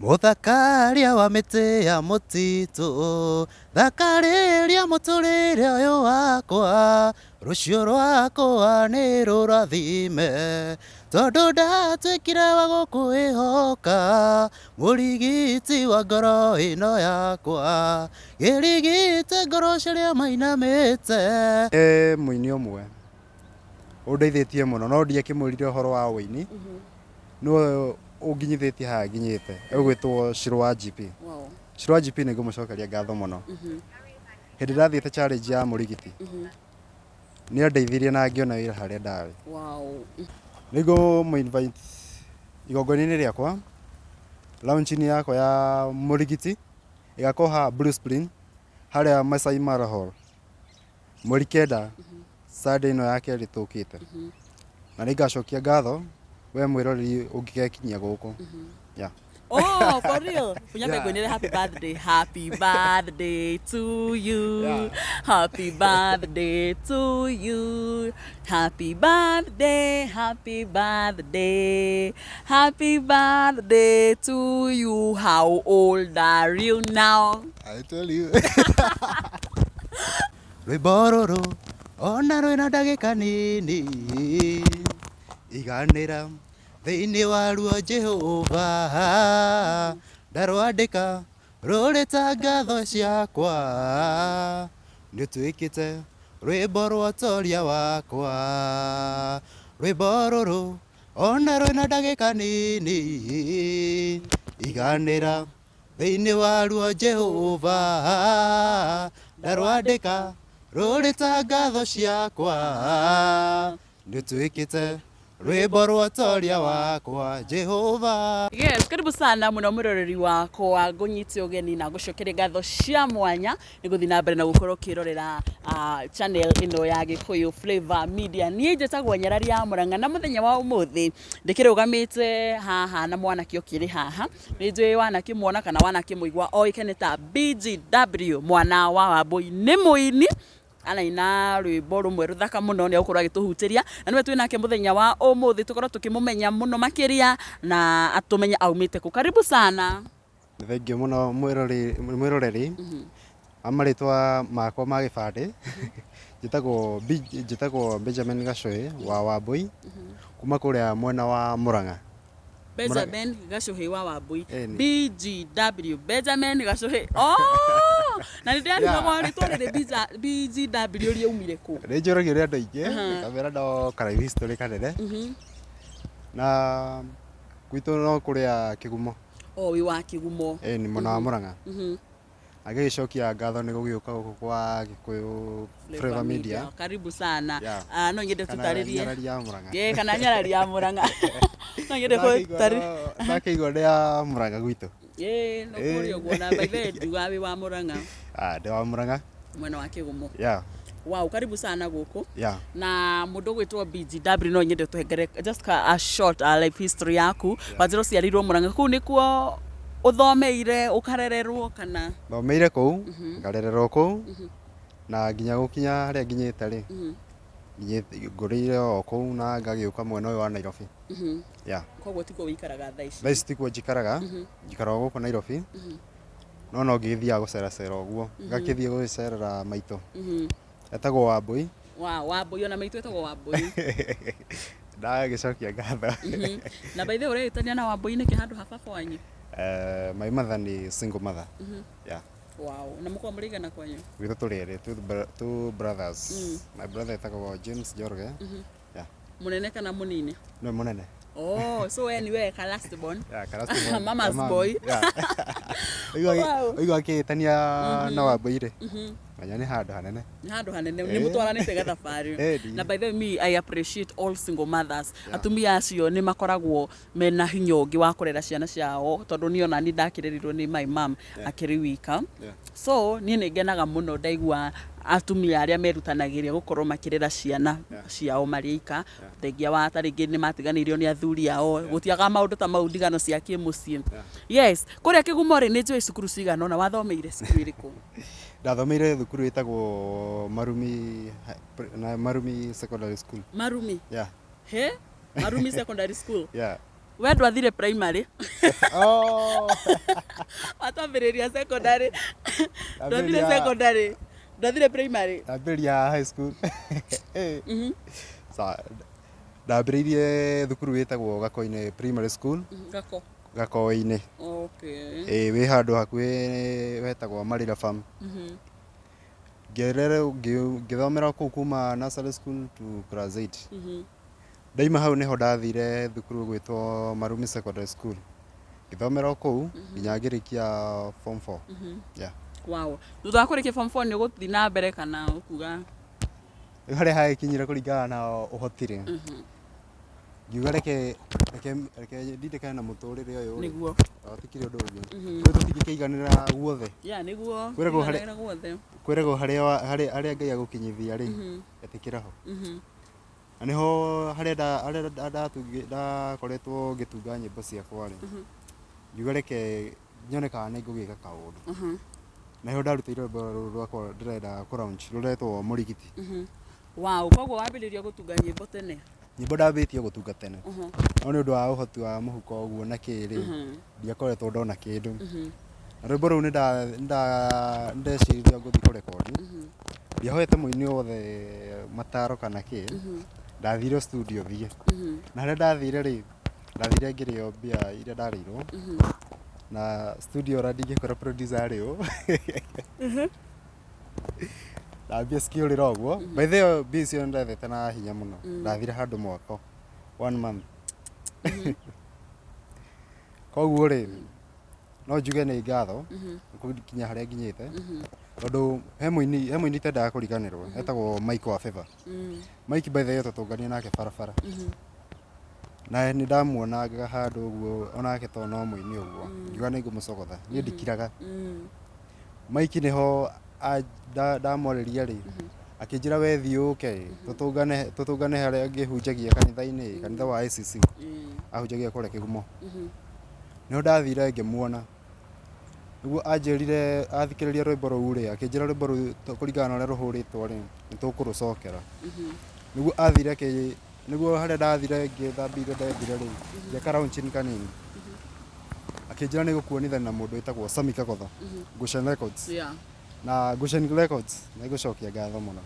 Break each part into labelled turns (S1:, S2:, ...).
S1: Mũthakaria wa mĩtĩ ya mũtitũ, thakarĩria mũtũrĩre ũyũ wakwa, rũciũ rwakwa nĩ rũrathime, tondũ ndatuĩkire wa gũkwĩhoka, mũrigiti wa ngoro ĩno yakwa, gĩrigite ngoro ciarĩa mainamĩte.
S2: Nĩ mũini ũmwe ũndeithĩtie mũno no ndiakĩmwĩrire ũhoro wa ũini nĩwe ũnginyithĩtie haha nginyĩte egwĩtwo Shiro wa GP. Shiro wa GP nĩ ngũmũcokeria ngatho mũno. Hĩndĩ ndathiĩte challenge ya mũrigiti nĩ andeithirie na ngĩona wĩra harĩa ndarĩ. Nĩ ngũmũ invite igongona-inĩ rĩakwa, launch-inĩ yakwa ya mũrigiti ĩgakorwo haha Blue Spring harĩa Masai Mara Hall. Mweri 9 Sunday ĩno ya kerĩ tũkĩte. Na nĩ ngacokia ngatho we mwĩroreri ũngĩgekinyia gũkũ. Yeah.
S3: Oh, for real. Kunyambe ngwinĩre happy birthday. Happy birthday to you. Happy birthday to you. Happy birthday, happy birthday. Happy birthday to you. How old are you now?
S2: I tell you.
S1: Rwĩmbo rũrũ ona rwĩna ndagĩka nini, iganĩra thĩinĩ waruo Jehova, ndarwandĩka rũrĩ ta ngatho ciakwa, nĩũtuĩkĩte rwĩmbo rwa ũtoria wakwa. Rwĩmbo rũrũ ona rwĩna ndagĩka nini, iganĩra thĩinĩ waruo Jehova, ndarwandĩka rũrĩ ta ngatho ciakwa, nĩũtuĩkĩte rwĩmbo rwa ũtoria wakwa Jehova.
S3: Yes, karibu sana muno mwiroreri wakwa, ngũnyite ũgeni na ngũcokerie ngatho cia mwanya nĩ gũthiĩ na mbere na gũkorwo ũkĩrorera channel ĩno ya Gĩkũyũ Flavor Media. Niĩ njĩtagwo Nyarari ya Mũrang'a na mũthenya wa ũmũthĩ ndĩkĩrũgamĩte haha na mwanake ũkĩrĩ haha. Nĩ njũĩ wanakĩmuona kana wanakĩmũigua oĩkaine ta BGW mwana wa Wambũi, nĩ mũini araina rwĩmbo rũmwe rũthaka mũno, nĩ egũkorwo agĩtũhutĩria na nĩwe twĩ nake mũthenya wa ũmũthĩ tũkorwo tũkĩmũmenya mũno makĩria na atũmenye aumĩte kũ. Karibu sana.
S2: Nĩ thengiũ mũno mwĩroreri wa marĩtwa makwa ma gĩbandĩ njĩtagwo Benjamin Gacuĩ wa Wambũi kuma kũrĩa mwena wa Mũrang'a.
S3: Benjamin Gacuhi wa Wambui.
S2: Ĩni.
S3: BGW Benjamin Gacuhi. Oh! Na nĩ ndĩrarigagwo rĩtwa rĩrĩ BGW rĩaumire kũ?
S2: Nĩ njũragio nĩ andũ aingĩ ngamera no ka life history kanene na gwitũ no kũrĩa Kĩgumo.
S3: Oh, wĩ wa Kĩgumo.
S2: Ĩni, mwena wa Mũrang'a. Na ngĩgĩcokia ngatho nĩ gũgĩũka gũkũ kwa Gĩkũyũ Flavor Media.
S3: Karibu sana. No nyende
S2: Kana
S3: tũtarĩrie.
S2: Nyarari ya Mũrang'a.
S3: Ĩĩ, kana Nyarari ya Mũrang'a. No nyende gũtarĩria.
S2: Ndakĩigua ndĩ ya Mũrang'a gwitũ.
S3: Ĩĩ, no kũrĩa ũguo na by the way nduga wĩ wa Mũrang'a.
S2: Ah, ndĩ wa Mũrang'a.
S3: Mwena wa Kĩgumo.
S2: Yeah.
S3: Wow, karibu sana gũkũ.
S2: Yeah.
S3: Na mũndũ ũgwĩtwo BGW no nyende tũhengere just a short life history yaku. Wanjĩra ũciarĩirwo Mũrang'a. Kũu nĩkuo ũthomeire, ũkarererwo kana?
S2: Thomeire kũu, ngarererwo kũu, na nginya gũkinya harĩa nginyĩte rĩ, ngũrĩire o kũu na ngagĩũka mwena ũyũ wa Nairobi. Yeah.
S3: Koguo tikuo ũikaraga thaa ici?
S2: Thaa ici tikuo njikaraga, njikaraga gũkũ Nairobi, no no ngĩgĩthiaga gũceracera ũguo, ngakĩthiĩ gũgĩcerera maitũ. Etagwo Wambũi.
S3: Wa Wambũi, ona maitũ etagwo Wambũi.
S2: Ndagĩcokia ngatho.
S3: Na by the way ũreĩtania na Wambũi nĩkĩ handũ ha baba wanyu?
S2: My mother nĩ single mother. Yeah.
S3: Wow. Na mũkoragwo mũrĩ aigana kwanyu?
S2: Gwitũ tũrĩ erĩ, two brothers. My brother etagwo James Njoroge. Yeah.
S3: Mũnene kana mũnini?
S2: Nĩwe mũnene.
S3: Oh, so we niwe ka last born.
S2: Yeah, ka last born.
S3: Mama's
S2: Yeah, mom.
S3: boy.
S2: Yeah. Ũigua akĩĩtania na Wambũi rĩ, menya nĩ handũ hanene.
S3: Nĩ handũ hanene, nĩ mũtwaranĩte gathabarĩ. Na by the way me I appreciate all single mothers. Atumia acio nĩ makoragwo mena hinya ũngĩ wa kũrera ciana ciao, tondũ niĩ ona niĩ ndakĩrerirwo nĩ my mom akĩrĩ wika. So niĩ nĩ ngenaga mũno ndaigua atumia arĩa merutanagĩria gũkorwo makĩrera ciana ciao marĩ aika, thengia wa ta rĩngĩ nĩ matiganĩirio nĩ athuri ao, gũtiagaga maũndũ ta mau, ndigano cia kĩmũciĩ. Yes, kũrĩa Kĩgumo rĩ, nĩ njũĩ cukuru cigana ũna, wathomeire cukuru ĩrĩkũ?
S2: Ndathomeire thukuru ĩtagwo Marumi, Marumi Secondary School.
S3: Marumi?
S2: Yeah.
S3: He? Marumi Secondary School?
S2: Yeah.
S3: We ndwathire primary?
S2: Oh.
S3: Watwambĩrĩria secondary. Ndwathire
S2: Ndambĩrĩria-
S3: secondary, ndwathire primary?
S2: Ndambĩrĩria high school. Sawa. Ndambĩrĩirie thukuru wĩtagwo Gakoinĩ Primary School.
S3: Gako?
S2: Gakoinĩ.
S3: Okay.
S2: Ĩĩ, wĩ handũ hakuhĩ wetagwo Marira Farm. Ngĩrere ngĩthomera kũu kuma nursery school to class 8. Ndaima hau nĩho ndathire thukuru gwĩtwo Marumi Secondary School. Ngĩthomera o kũu nginya ngĩrĩkia form 4. Yeah.
S3: Wow. Thutha wa kũrĩkia form 4 nĩ ũgũthiĩ na mbere kana ũkuga?
S2: Rĩu harĩa hagĩkinyire kũringana na ũhoti rĩ, ngiuga reke reke reke ndindĩkane na mũtũrĩre ũyũ rĩ.
S3: Nĩguo.
S2: Gũtikĩrĩ ũndũ ũngĩ. Rĩu tũtingĩkĩiganĩra guothe.
S3: Ya, nĩguo.
S2: Kwĩragwo harĩa-
S3: Kũiganĩra guothe.
S2: Kwĩragwo harĩa harĩa harĩa Ngai agũkinyithia rĩ, ĩtĩkĩra ho. Na nĩho harĩa harĩa ndakoretwo ngĩtunga nyĩmbo ciakwa rĩ, ngiuga reke nyone kana nĩ ngũgĩka kaũndũ. Na nĩho ndarutĩire rwĩmbo rũrũ rwakwa ndĩrenda kũ launch rũretwo Mũrigiti.
S3: Wow, koguo wambĩrĩria gũtunga nyĩmbo tene?
S2: Nyĩmbo ndambĩtie gũtunga tene, no nĩ ũndũ wa ũhoti wa mũhuko ũguo na kĩ rĩ, ndiakoretwo ndona kĩndũ. Na rwĩmbo rũu nĩ ndeciririe ngũthiĩ kũrekondi, ndiahoete mũini wothe mataro kana kĩ, ndathire o studio thiĩ. Na harĩa ndathire rĩ, ndathire ngĩrĩo mbia iria ndarĩirwo, na studio ona ndingĩkwĩra producer arĩ ũ. Na mbia cikĩũrĩra ũguo. By the way, mbia icio ndethete na hinya mũno. Ndathire handũ mwaka, one month. Koguo rĩ, no njuge nĩ ngatho gũkinya harĩa nginyĩte, tondũ he mũini itendaga kũriganĩrwo, etagwo Mike wa Favor. Mike, by the way, tũtũngania nake barabara na nĩ ndamuonaga handũ ũguo onake, tondũ no mũini ũguo, ngiuga nĩ ngũmũcogotha, niĩ ndikiraga. Mike nĩho ndamwarĩria rĩ, akĩnjĩra we thiĩ ũke tũtũngane, tũtũngane harĩa ngĩhunjagia kanitha-inĩ, kanitha wa ACC, ahunjagia kũrĩa Kĩgumo. Nĩho ndathire ngĩmuona, nĩguo anjĩrire athikĩrĩria rwĩmbo rũu rĩ, akĩnjĩra rwĩmbo rũu kũringana na ũrĩa rũhũrĩtwo rĩ, nĩ tũkũrũcokera. Nĩguo athire akĩ nĩguo harĩa ndathire ngĩthambia iria ndethire rĩ, ngĩaka launching kanini, akĩnjĩra nĩ gũkuonithania na mũndũ wĩtagwo Sami Kagotha, Goshen Records. Na Goshen Records nĩ ngũcokia ngatho mũno,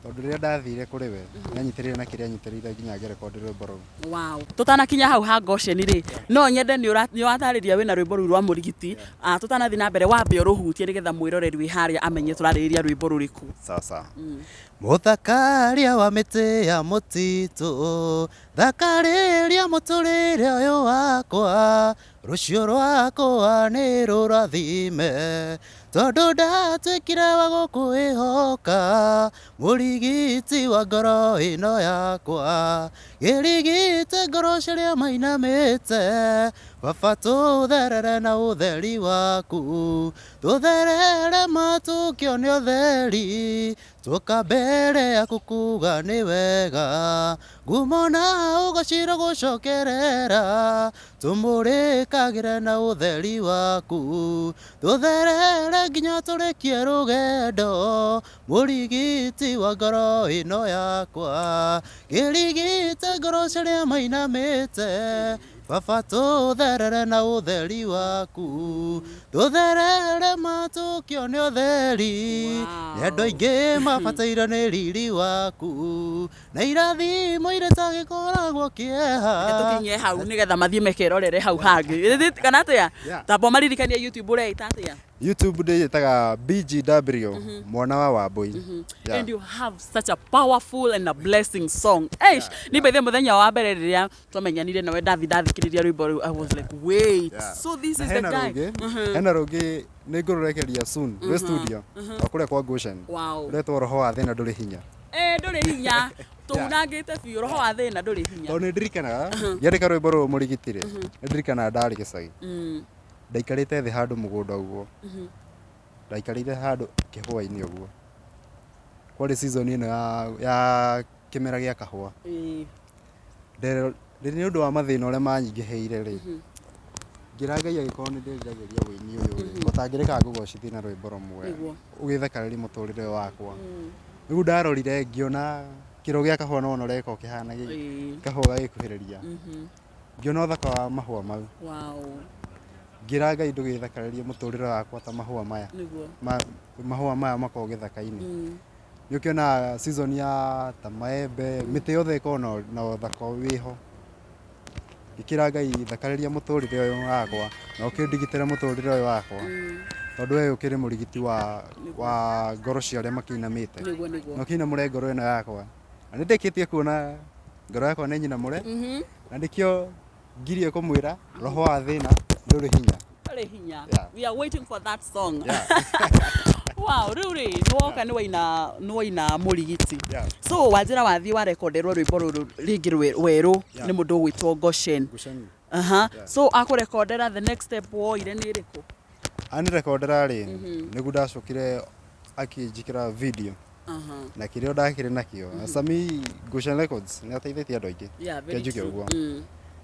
S2: tondũ rĩrĩa ndathire kũrĩ we nĩ anyitĩrĩire na kĩrĩa anyitĩrĩire nginya ngĩrekondi rwĩmbo rũu.
S3: Wow. Tũtanakinya hau ha Goshen rĩ, no nyende nĩ ũratarĩria wĩna rwĩmbo rũu rwa Mũrigiti. Ah, tũtanathiĩ na mbere, wambe ũrũhutie nĩgetha mwĩroreri wĩ harĩa amenye tũrarĩrĩria rwĩmbo rũrĩkũ.
S2: Sawa sawa. Mũthakaria wa mĩtĩ ya mũtitũ, thakarĩria mũtũrĩre ũyũ wakwa, rũciũ rwakwa nĩ rũrathime, tondũ ndatuĩkire wa gũkwĩhoka, mũrigiti wa ngoro ĩno yakwa, gĩrigite ngoro ciarĩa mainamĩte, baba tũtherere na ũtheri waku, tũtherere matũkĩone ũtheri, tuoka mbere yaku kuga nĩ wega, ngumo na ũgacĩra gũcokerera, tũmũrĩkagĩre na ũtheri waku, tũtherere nginya tũrĩkie rũgendo, mũrigiti wa ngoro ĩno yakwa, kĩrigite ngoro ciarĩa mainamĩte, baba tũtherere na ũtheri waku, tũtherere matũkĩone ũtheri. Nĩ andũ aingĩ mabataire nĩ riri waku na irathimo iria itagĩkoragwo kĩeha.
S3: Reke tũkinye hau nĩgetha mathiĩ mekerorere hau hangĩ kana atĩa?
S2: Yeah.
S3: Tamba ũmaririkanie YouTube ũreita atĩa?
S2: YouTube ndĩĩtaga BGW mwana wa Wambui. Yeah.
S3: And you have such a powerful and a blessing song. Eish, ni bethe mũthenya wa mbere rĩrĩa twamenyanire nawe, ndathi ndathikĩrĩria rwĩmbo rũu, I was like, wait, so this
S2: Na
S3: is the
S2: hena
S3: guy.
S2: rũngĩ, hena rũngĩ nĩ ngũrũrekeria soon rwĩ studio o kũrĩa kwa Goshen. Rwetwo Roho wa Thĩna Ndũrĩ Hinya.
S3: Eh, ndũrĩ hinya, tũunangĩte biũ, roho wa thĩna ndũrĩ hinya.
S2: Tondũ nĩ ndirikanaga ngĩandĩka rwĩmbo rũrũ Mũrigiti rĩ, nĩ ndirikanaga ndarĩ gĩcagi, ndaikarĩte thĩ handũ mũgũnda ũguo, ndaikarĩire handũ kĩhũa-inĩ ũguo, kwarĩ season ĩno ya kĩmera gĩa kahũa. Nĩ ũndũ wa mathĩna ũrĩa manyingĩhĩire rĩ, ngĩra Ngai angĩkorwo nĩ ndĩriragĩria wĩini ũyũ rĩ, ũtangĩreka ngũgocithie na rwĩmbo rũmwe ũgĩthakarĩrie mũtũrĩre ũyũ wakwa. Rĩu ndarorire ngĩona kĩro gĩa kahũa, no ũreka ũkĩhana kahũa gagĩkuhĩrĩria. Ngĩona ũthaka wa mahũa mau. Ngĩra Ngai ndũgĩthakarĩrie mũtũrĩre wakwa ta mahũa maya.
S3: Nĩguo.
S2: Mahũa maya makoragwo gĩthaka-inĩ. Nĩ ũkĩonaga season ya ta maembe, mĩtĩ yothe ĩkoragwo na ũthaka wĩho. Ngĩkĩra Ngai thakarĩria mũtũrĩre ũyũ wakwa na ũkĩndigitĩre mũtũrĩre ũyũ wakwa tondũ we ũkĩrĩ mũrigiti wa ngoro cia arĩa makĩinamĩte.
S3: Nĩguo, nĩguo.
S2: Na ũkĩinamũre ngoro ĩno yakwa. Na nĩ ndĩkĩtie kuona ngoro yakwa nĩ nyinamũre na nĩkĩo ngirie kũmwĩra roho wa thĩna ndũrĩ hinya.
S3: Ndũrĩ hinya.
S2: Yeah.
S3: We are waiting for that song.
S2: Yeah.
S3: Wow, rĩu rĩ nĩ woka nĩ waina mũrigiti.
S2: Yeah.
S3: So wanjĩra wathiĩ warekonderwo rwĩmbo rũrũ rĩngĩ werũ
S2: Yeah.
S3: nĩ mũndũ ũgwĩtwo Goshen.
S2: Goshen.
S3: Aha.
S2: Yeah.
S3: So akũrekondera the next step woire nĩ ĩrĩkũ?
S2: Anirekondera rĩ, nĩguo ndacokire akĩnjĩkĩra video.
S3: Aha.
S2: Na kĩrĩa ndakĩrĩ nakĩo. Na Sami Goshen Records nĩ ateithĩtie andũ aingĩ.
S3: Yeah, very
S2: Reke njuge
S3: true.
S2: ũguo.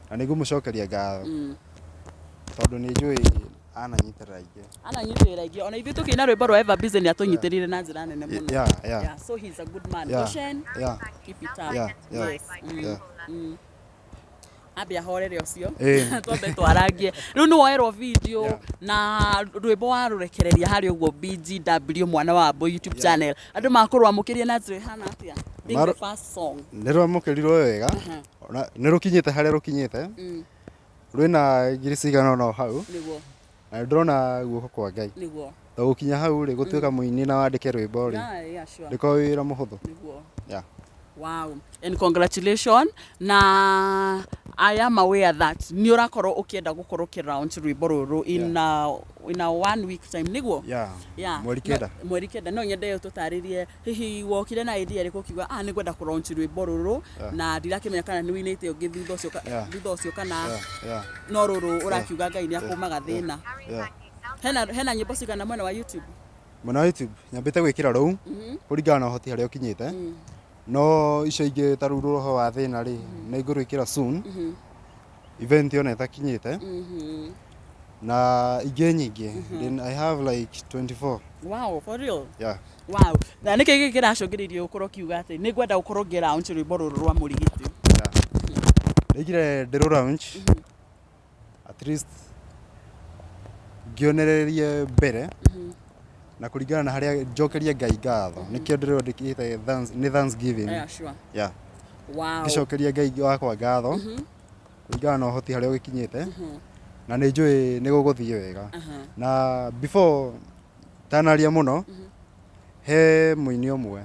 S2: Na nĩ ngũmũcokeria ngatho. Tondũ nĩ njũĩ ananyitĩrĩra aingĩ.
S3: Ananyitĩrĩra aingĩ. Ona ithuĩ tũkĩina rwĩmbo rwa Ever Busy nĩ atũnyitĩrĩire na njĩra nene mũno.
S2: Yeah.
S3: Yeah, so he's a good man.
S2: Yeah.
S3: Goshen,
S2: Yeah.
S3: keep it up.
S2: Yeah.
S3: Yes.
S2: Yeah.
S3: Ambe ahorere ũcio.
S2: Ĩĩ.
S3: Twambe twarangie. Rĩu nĩ woerwo video
S2: Yeah.
S3: na rwĩmbo warũrekereria harĩa ũguo BGW mwana wa Ambo YouTube channel. Andũ makũrwamũkĩria na njĩra ĩhana atĩa? Being the first song.
S2: Nĩ rwamũkĩrirwo wega. Ona nĩ rũkinyĩte harĩa rũkinyĩte. Rwĩna ngiri cigana ũna o hau.
S3: Nĩguo.
S2: Na nĩ ndĩrona guoko kwa Ngai.
S3: Nĩguo.
S2: To gũkinya hau rĩ, gũtuĩka mũini na wandĩke rwĩmbo rĩ,
S3: Yeah, sure.
S2: ndĩkoragwo wĩ wĩra mũhũthũ.
S3: Nĩguo.
S2: Yeah.
S3: Wow. And congratulations. Na I am aware that nĩ ũrakorwo ũkĩenda gũkorwo ũkĩ launch rwĩmbo rũrũ in a 1 week time, nĩguo?
S2: Yeah.
S3: Yeah.
S2: Mweri kenda.
S3: No, mweri kenda. No nyende ũtũtarĩrie hihi wokire na idea ĩrĩkũ ũkiuga nĩ ngwenda kũ launch rwĩmbo rũrũ
S2: Yeah.
S3: na ndirakĩmenya kana nĩ ũinĩte ũngĩ thutha ũcio
S2: Yeah.
S3: thutha ũcio kana
S2: Yeah, yeah.
S3: no rũrũ ũrakiuga Ngai nĩ akũmaga thĩna.
S2: Yeah.
S3: Hena nyĩmbo cigana mwena wa YouTube?
S2: Mwena wa YouTube nyambĩte gwĩkĩra rũu kũringana na ũhoti harĩa ũkinyĩte. No icio ingĩ ta rĩu roho wa thĩna rĩ, nĩ ngũrwĩkĩra soon. Event yona ĩtakinyĩte. Na ingĩ nyingĩ. Then I have like 24.
S3: Wow, for real?
S2: Yeah.
S3: Wow. Na nĩkĩ gĩkĩ kĩracũngĩrĩirie ũkorwo ũkiuga atĩ nĩ ngwenda gũkorwo ngĩ launch rwĩmbo rũrũ rwa mũrigiti?
S2: Yeah. Ndaigire ndĩrũ launch. At least ngĩonererie mbere. Na kũringana na harĩa njokerie Ngai ngatho. Nĩkĩo ndĩrwandĩkĩte nĩ Thanksgiving.
S3: Yeah, sure.
S2: Yeah.
S3: Wow.
S2: Ngĩcokeria Ngai wakwa ngatho. Kũringana na ũhoti harĩa ũgĩkinyĩte. Na nĩ njũĩ nĩ gũgũthiĩ wega. Na before tanaria mũno, he mũini ũmwe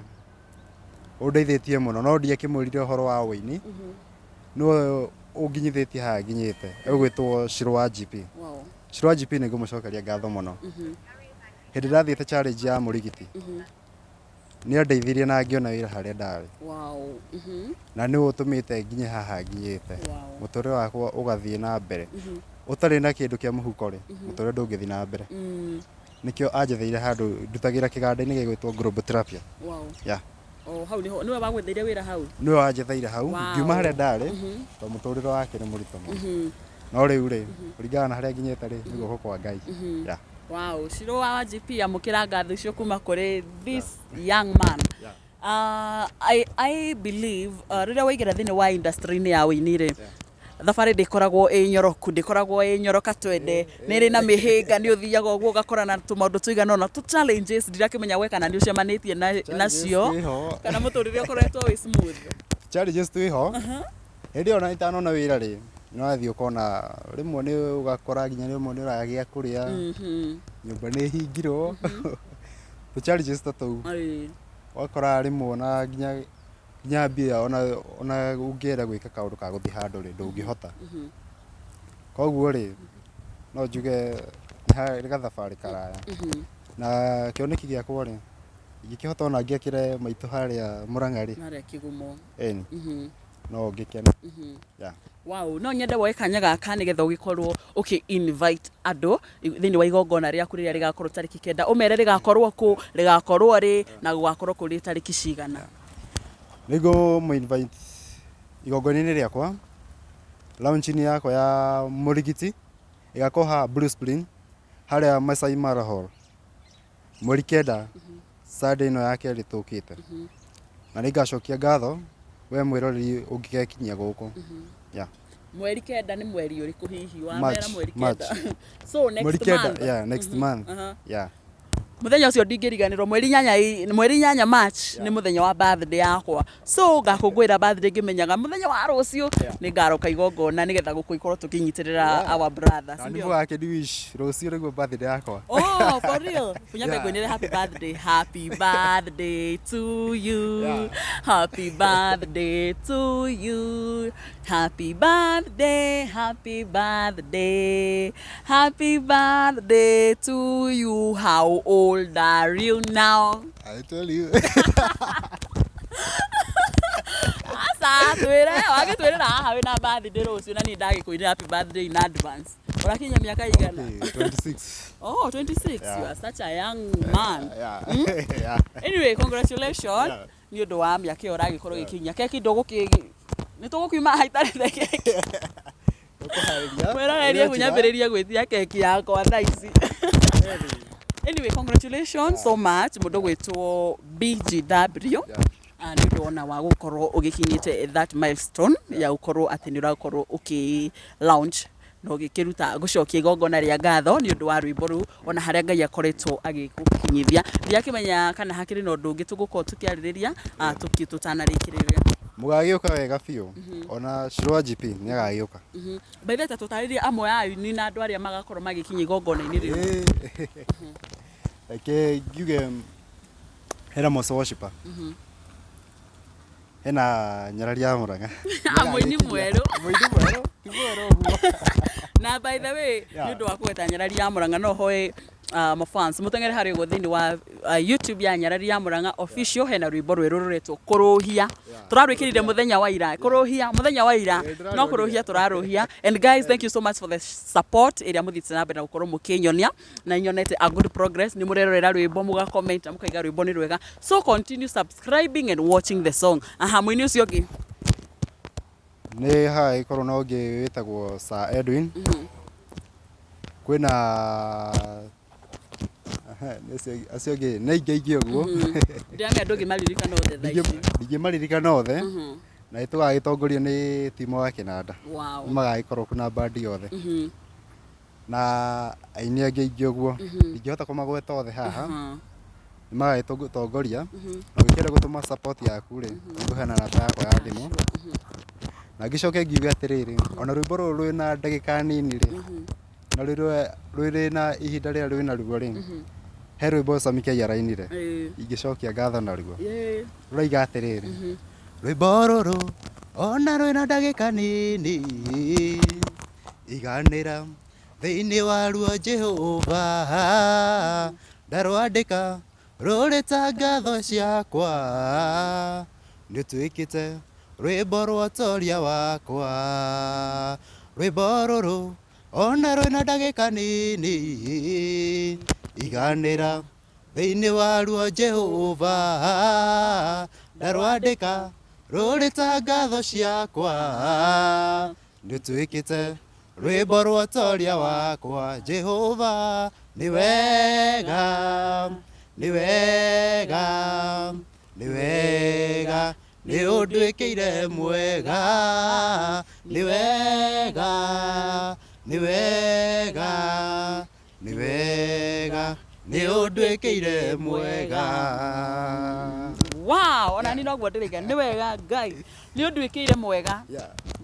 S2: ũndeithĩtie mũno, no ndiakĩmwĩrire ũhoro wa ũini. Nĩwe ũnginyithĩtie haha nginyĩte. Egwĩtwo Shiro wa GP.
S3: Wow.
S2: Shiro wa GP nĩ ngũmũcokeria ngatho mũno. Hĩndĩ ndathiĩte challenge ya mũrigiti, nĩ andeithirie na ngĩona wĩra harĩa ndarĩ.
S3: Wow.
S2: Na nĩwe ũtũmĩte nginye haha nginyĩte.
S3: Wow.
S2: Mũtũrĩre wakwa ũgathiĩ na mbere. Ũtarĩ na kĩndũ kĩa mũhuko rĩ, mũtũrĩre ndũngĩthiĩ na mbere. Nĩkĩo anjetheire handũ ndutagĩra kĩganda-inĩ gĩgwĩtwo Global Therapy.
S3: Wow.
S2: Yeah.
S3: Oh, hau nĩho nĩwe wagwetheire wĩra hau?
S2: Nĩwe wanjetheire hau.
S3: Wow.
S2: Ngiuma harĩa ndarĩ, tondũ mũtũrĩre wake nĩ mũritũ mũno. No rĩu rĩ, kũringana na harĩa nginyĩte rĩ, nĩ guoko kwa Ngai. Yeah.
S3: Wow, Shiro wa GP amũkĩra ngatho icio kuma kũrĩ this young man.
S2: Yeah.
S3: I believe rĩrĩa waingĩra thĩinĩ wa industry-inĩ ya ũini rĩ, thabarĩ ndĩkoragwo ĩ nyoroku, ndĩkoragwo ĩ nyoroka twende, nĩ ĩrĩ na mĩhĩnga, nĩ ũthiaga ũguo ũgakorana na tũmaũndũ tũigana ũna, tũ challenges, ndirakĩmenya we kana nĩ ũcemanĩtie nacio,
S2: Challenges twĩho.
S3: kana mũtũrĩre ũkoretwo wĩ smooth.
S2: Challenges twĩho. Hĩndĩ ĩyo ona itanona wĩra rĩ, nĩ wathiĩ ũkona rĩmwe nĩ ũgakora nginya rĩmwe nĩ ũragĩa kũrĩa, nyũmba nĩ ĩhingirwo. Tũ challenges ta tũu. Ũgakora rĩmwe ona nginya mbia ona ũngĩenda gwĩka kaũndũ ka gũthiĩ handũ rĩ, ndũngĩhota. Koguo rĩ, no njuge nĩ gathabarĩ karaya. Na kĩoneki gĩakwa rĩ, ingĩkĩhota ona ngĩakĩre maitũ harĩa Mũrang'a rĩ.
S3: Harĩa Kĩgumo.
S2: Ĩni. No ngĩkene. Yeah.
S3: Wow, no nyende woe kanya gaka nĩgetha ũgĩkorwo ũkĩ invite andũ thĩinĩ wa igongona rĩaku rĩrĩa rĩgakorwo tarĩki 9. Ũmere rĩgakorwo kũ, rĩgakorwo rĩ, na gũgakorwo kũrĩ tarĩki cigana.
S2: Nĩngũ mũ invite igongona-inĩ rĩakwa, launch-inĩ yakwa ya mũrigiti, ĩgakorwo haha Blue Spring, harĩa Masai Mara Hall. Mweri 9, Sunday ĩno ya kerĩ tũkĩte. Na nĩngacokia ngatho we mwĩroreri ũngĩgekinyia gũkũ. Yeah.
S3: Mweri 9 nĩ mweri ũrĩkũ hihi? Wamera
S2: March,
S3: mweri
S2: March.
S3: 9. So next
S2: Mweri 9,
S3: month.
S2: yeah, next month. Yeah.
S3: Muthenya ũcio ndingĩriganĩrwo, mweri 8 March nĩ mũthenya wa birthday yakwa, so ngakũngũĩra birthday ngĩmenyaga mũthenya wa rũciũ nĩ ngaroka igongona nĩgetha gũkũ ikorwo tũkĩnyitĩrĩra our brothers.
S2: Na nĩ
S3: Ndio?
S2: mũgakĩndi wish rũciũ nĩguo birthday yakwa.
S3: Oh, for real? Funyambe. Ngwinĩre happy birthday. Happy birthday to you. Happy birthday to you. Happy birthday, happy birthday. Happy birthday to you. How old are you now?
S2: I tell you.
S3: Aca, twĩre, wagĩtwĩrĩra haha wĩna birthday rũciũ na niĩ ndagĩkũinĩra happy birthday in advance. Ũrakinya mĩaka igana?
S2: Okay, 26.
S3: Oh, 26.
S2: Yeah.
S3: You are such a young man.
S2: Yeah.
S3: Anyway, congratulations nĩ ũndũ wa mĩaka ĩyo ũragĩkorwo ũgĩkinyia. Keki ndũgũkĩ nĩ tũgũkiuma haha itarĩte keki.
S2: Ũkũharĩria.
S3: Mwĩrorerie kũnyambĩrĩria gwĩtia keki yakwa thaa ici. Anyway, congratulations so much, mũndũ gwĩtwo BGW. Nĩ ũndũ ona wa gũkorwo ũgĩkinyĩte that milestone ya gũkorwo atĩ nĩ ũrakorwo ũkĩ launch na ũgĩkĩruta gũcokia igongona rĩa ngatho nĩ ũndũ wa rwĩmbo rũu, ona harĩa Ngai akoretwo agĩgũkinyithia. Ndiakĩmenya kana hakĩrĩ na ũndũ ũngĩ tũgũkorwo tũkĩarĩrĩria tũtanarĩkĩrĩria.
S2: Mũgagĩũka wega biũ. Ona Shirwa GP nĩ agagĩũka.
S3: By the way, ta tũtarĩrie amwe a aini na andũ arĩa magakorwo magĩkinya igongona-inĩ rĩu.
S2: Reke ngiuge hena Mose Worshipper. Hena Nyarari ya Murang'a.
S3: Mũini mwerũ.
S2: Mũini mwerũ, ti mwerũ ũguo.
S3: Na by the way, nĩ ũndũ wa kũgweta Nyarari ya Murang'a, no hoe mafans mũteng'ere harĩa ũguo thĩinĩ wa YouTube ya Nyarari ya Murang'a Official, hena rwĩmbo rwerũ rũretwo Kũrũhia, tũrarwĩkĩrire mũthenya wa ira. Kũrũhia mũthenya wa ira no kũrũhia tũrarũhia. And guys, thank you so much for the support ĩrĩa mũthiĩte na mbere na gũkorwo mũkĩnyonia, na nyonete a good progress. Nĩ mũrerorera rwĩmbo, mũga comment na mũkaiga rwĩmbo nĩ rwega, so continue subscribing and watching the song. Aha, mũini ũcio ũngĩ?
S2: Nĩ hagagĩkorwo na ũngĩ wĩtagwo Sir Edwin. Kwĩna aha, nĩ acio angĩ nĩ aingĩ aingĩ ũguo.
S3: Ndĩramenya ndũngĩmaririkana othe thaa ici.
S2: Ndingĩmaririkana othe. Na nĩ tũgagĩtongorio nĩ timu wa kĩnanda. Nĩ magagĩkorwo kuna bandi yothe. Na aini angĩ aingĩ ũguo. Ndingĩhota kũmagweta othe haha. Nĩ magagĩtongoria. Na ũngĩkĩenda gũtũma support yaku rĩ, ngũheana namba yakwa ya thimũ. Na ngĩcoke ngiuge atĩrĩrĩ, ona rwĩmbo rũrũ rwĩna ndagĩka nini rĩ, na rwĩrĩ na ihinda rĩrĩa rwĩna ruo rĩ, he rwĩmbo Sami K arainire. Ingĩcokia ngatho naruo. Rũraiga atĩrĩrĩ, rwĩmbo rũrũ ona rwĩna ndagĩka nini, iganĩra thĩinĩ waruo Jehova, ndarwandĩka rũrĩ ta ngatho ciakwa, nĩ ũtuĩkĩte rwĩmbo rwa ũtoria wakwa. Rwĩmbo rũrũ ona rwĩna ndagĩka nini, iganĩra thĩinĩ waruo Jehova, ndarwandĩka rũrĩ ta ngatho ciakwa, nĩ ũtuĩkĩte rwĩmbo rwa ũtoria wakwa. Jehova nĩ wega, nĩ wega, nĩ wega, nĩ ũnduĩkĩire mwega. Nĩ wega, nĩ wega, nĩ wega, nĩ ũnduĩkĩire mwega.
S3: Wow, ona ni noguo ndĩraiga, nĩ wega Ngai nĩ ũnduĩkĩire mwega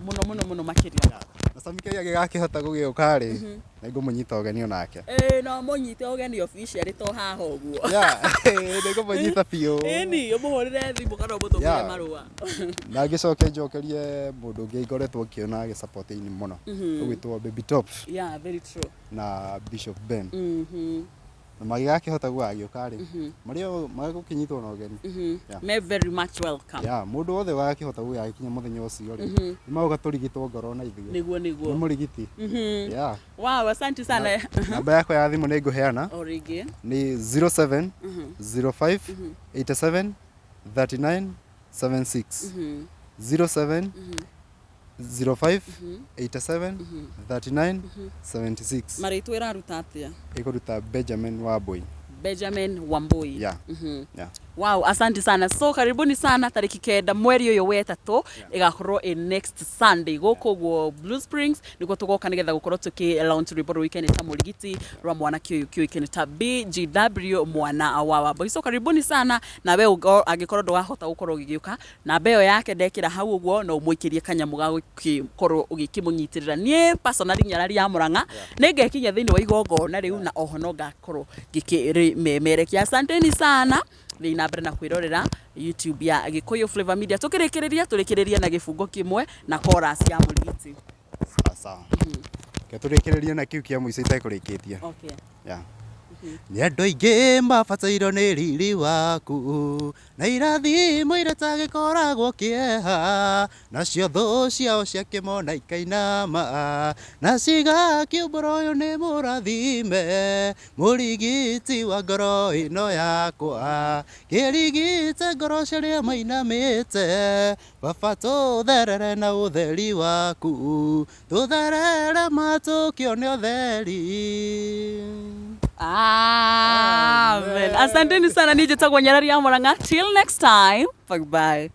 S3: mũno mũno mũno makĩria.
S2: Na Sami K agĩgakĩhota gũgĩũka rĩ, nĩ ngũmũnyita ũgeni onake.
S3: Ĩĩ, no mũnyite ũgeni officially to haha ũguo.
S2: Yeah, nĩ ngũmũnyita biũ.
S3: Ĩni ũmũhũrĩre thimũ kana ũmũtũmĩre marũa.
S2: Na ngĩcoke njokerie mũndũ ũngĩ ngoretwo ngĩona agĩsupport aini mũno, ũgwĩtwo Baby Top
S3: Yeah, very true.
S2: na Bishop Ben. Na magĩgakĩhota gũgagĩũka rĩ, marĩ magũkĩnyitwo na ũgeni. Yeah.
S3: Me very much welcome.
S2: Ya mũndũ wothe wagakĩhota gũgagĩkinya mũthenya ũcio rĩ, nĩ magoka tũrigitwo ngoro na ithuĩ.
S3: Nĩguo.
S2: Nĩ mũrigiti. Yeah.
S3: Wow, asante sana.
S2: Namba yakwa ya thimũ nĩ ngũheana.
S3: O rĩngĩ.
S2: Nĩ 07 05 87 39 76, 07 05 87 39 76.
S3: Marĩtwa ĩraruta atĩa?
S2: Ĩkũruta Benjamin Wambui.
S3: Benjamin Wambui.
S2: Yeah. Yeah.
S3: Wow, asante sana. So karibuni sana tariki 9 mweri ũyũ wetatũ ĩgakorwo ĩ next Sunday gũkũ ũguo Blue Springs nĩguo tũgoka nĩgetha gũkorwo tũkĩ launch rwĩmbo rũĩkaine ta mũrigiti rwa mwanake ũyũ kĩũĩkaine ta BGW mwana wa Wambui. So karibuni sana nawe angĩkorwo ndũrahota gũkorwo ũgĩgĩũka namba ĩyo yake ndekĩra hau ũguo no ũmũikĩrie kanyamũ ga gũkorwo ũgĩkĩmũnyitĩrĩra. Niĩ personally Nyarari ya Mũrang'a nĩ ngekinyia thĩinĩ wa igongona rĩu na oho no ngakorwo ngĩkĩrĩmemerekia. Asanteni sana thiĩ na mbere na kwĩrorera YouTube ya Gĩkũyũ Flavor Media. Tũkĩrĩkĩrĩria tũrĩkĩrĩrie na gĩbungo kĩmwe na chorus ya mũrigiti.
S2: Sawa sawa. Reke tũrĩkĩrĩrie na kĩu kĩa mũico itekũrĩkĩtie.
S3: Okay.
S2: Yeah. Nĩ andũ aingĩ mabatairwo nĩ riri waku na irathimo iria itagĩkoragwo kĩeha nacio thũ ciao ciakĩmona ikainama na cigakiumbũra ũyũ nĩ mũrathime mũrigiti wa ngoro ĩno yakwa kĩrigite ngoro cia arĩa mainamĩte baba tũtherere na ũtheri waku tũtherere ma tũkĩone ũtheri.
S3: Amen. Asanteni sana, nije tagwa Nyarari ya Murang'a. Till next time. Bye bye.